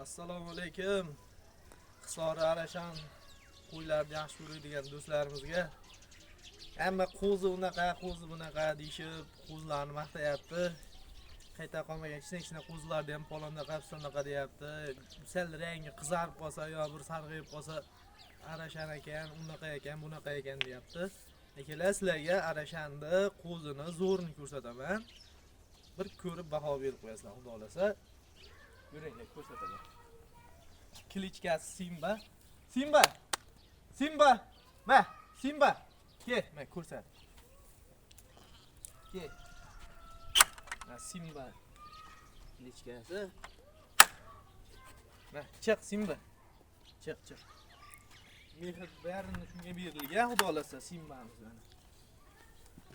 Assalomu alaykum. Hisori Arashan qo'ylarni yaxshi ko'radigan do'stlarimizga. Hamma qo'zi unaqa, qo'zi bunaqa deyishib, qo'zilarni maqtayapti. Qayta qolmagan kichkina kichkina qo'zilarni ham palondaqa, pistondaqa deyapti. Sal rangi qizarib qolsa yo bir sarg'ayib qolsa Arashan ekan, unaqa ekan, bunaqa ekan deyapti. Akalar, sizlarga Arashanni qo'zini zo'rini ko'rsataman. Bir ko'rib baho berib qo'yasizlar, xudo xolasa. Yuringlar, ko'rsataman. Кличка si Simba. Simba. Simba. Ma, Simba. Kel, ma ko'rsat. Kel. Ma Simba. Кличка si. Ma, chiq Simba. Chiq, chiq. Mehr barini shunga berilgan, xudo xolasa Simbamiz mana.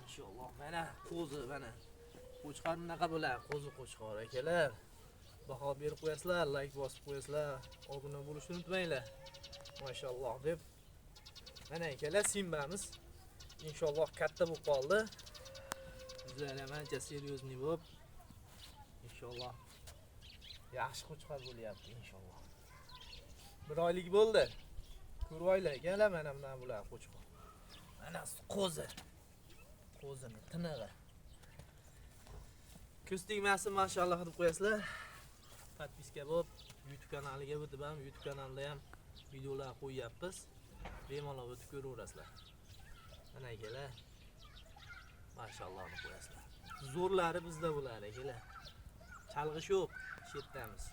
Inshaalloh mana qo'zi mana. Qo'chqor bunaqa bo'ladi, qo'zi qo'chqor akalar. Baho berib qo'yasizlar, layk bosib qo'yasizlar, obuna bo'lishni unutmanglar. Mashalloh deb. Mana akalar, Simbamiz inshaalloh katta bo'lib qoldi. Bizlar ham ancha серьезный bo'lib, inshaalloh yaxshi qo'chqor bo'lyapti inshaalloh. Bir oylik bo'ldi. Ko'rib olinglar akalar, mana bunaqa bo'ladi qo'chqor. Mana qo'zi. Qo'zini tinig'i. Ko'z tegmasin, mashalloh deb qo'yasizlar. Подписка bo'lib, YouTube kanaliga o'tib ham, YouTube kanalida ham videolar qo'yyapmiz. Bemalol o'tib ko'raverasizlar. Mana akalar. Mashalloh deb qo'yasizlar. Zo'rlari bizda bo'ladi akalar. Chalg'ish yo'q, chetdamiz.